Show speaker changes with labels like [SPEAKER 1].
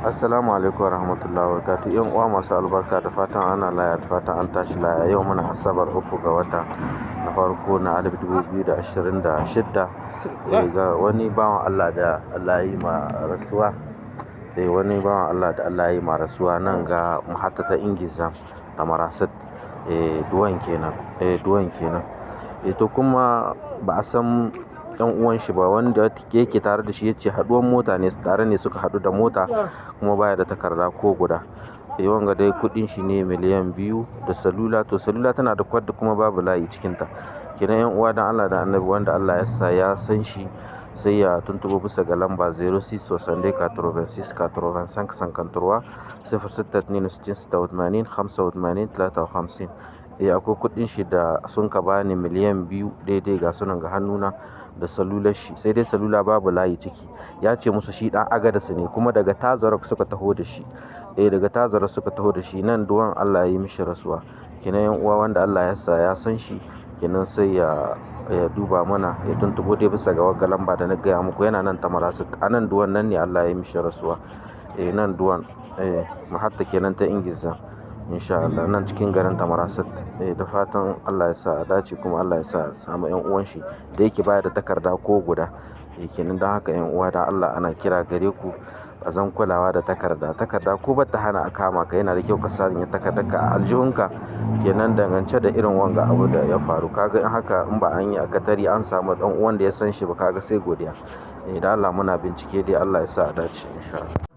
[SPEAKER 1] Assalamu alaikum warahmatullahi wabarakatuh. 'Yan uwa masu albarka, da fatan ana laya, da fatan an tashi laya. Yau muna Asabar, 3 ga wata na farko na 2026. Ga wani bawan Allah da Allah ya yi ma rasuwa. Wani bawan Allah da Allah ya yi ma rasuwa nan ga mahatta ta Ingiza Tamanrasset. Duwan kenan. Duwan kenan. To kuma ba a san ɗan uwan shi ba, wanda yake tare da shi ya ce haɗuwan mota ne, tare ne suka haɗu da mota, kuma baya da takarda ko guda. Wanga dai kuɗin shi ne miliyan 2 da salula. To salula tana da code kuma babu layi cikinta. Kenan 'yan uwa, dan Allah da Annabi, wanda Allah ya sa ya san shi, sai ya tuntuɓo bisa ga lamba 06 62 86 85 53, 06 62 86 85 53. Akwai kuɗin shi da sun ka bani, miliyan 2 daidai, ga sunan ga hannuna da salular shi. Sai dai salula babu layi ciki. Ya ce musu shi ɗan Agadez ne, kuma daga Tazarok suka taho da shi. Daga Tazarok suka taho da shi, nan Duwan Allah ya yi mishi rasuwa. Kenan 'yan uwa, wanda Allah ya sa ya san shi, kenan sai ya duba mana, ya tuntuɓo dai bisa ga wagga lamba da na gaya muku. Yana nan Tamanrasset. A nan Duwan nan ne Allah ya yi mishi rasuwa. Nan Duwan, mahatta kenan ta Ingiza. In sha Allah, nan cikin garin Tamanrasset. Da fatan Allah ya sa a dace, kuma Allah ya sa a samu 'yan uwan shi da yake baya da takarda ko guda. Kenan don haka, 'yan uwa, dan Allah ana kira gare ku a zan kulawa da takarda. Takarda ko bata hana a kama ka, yana da kyau ka sanya takardarka a aljihunka, kenan dangance da irin wanga abu da ya faru. Kaga in haka, in ba an yi akatari an samu ɗan uwan da ya san shi ba, kaga sai godiya. Dan Allah muna bincike dai, Allah ya sa a dace in sha Allah.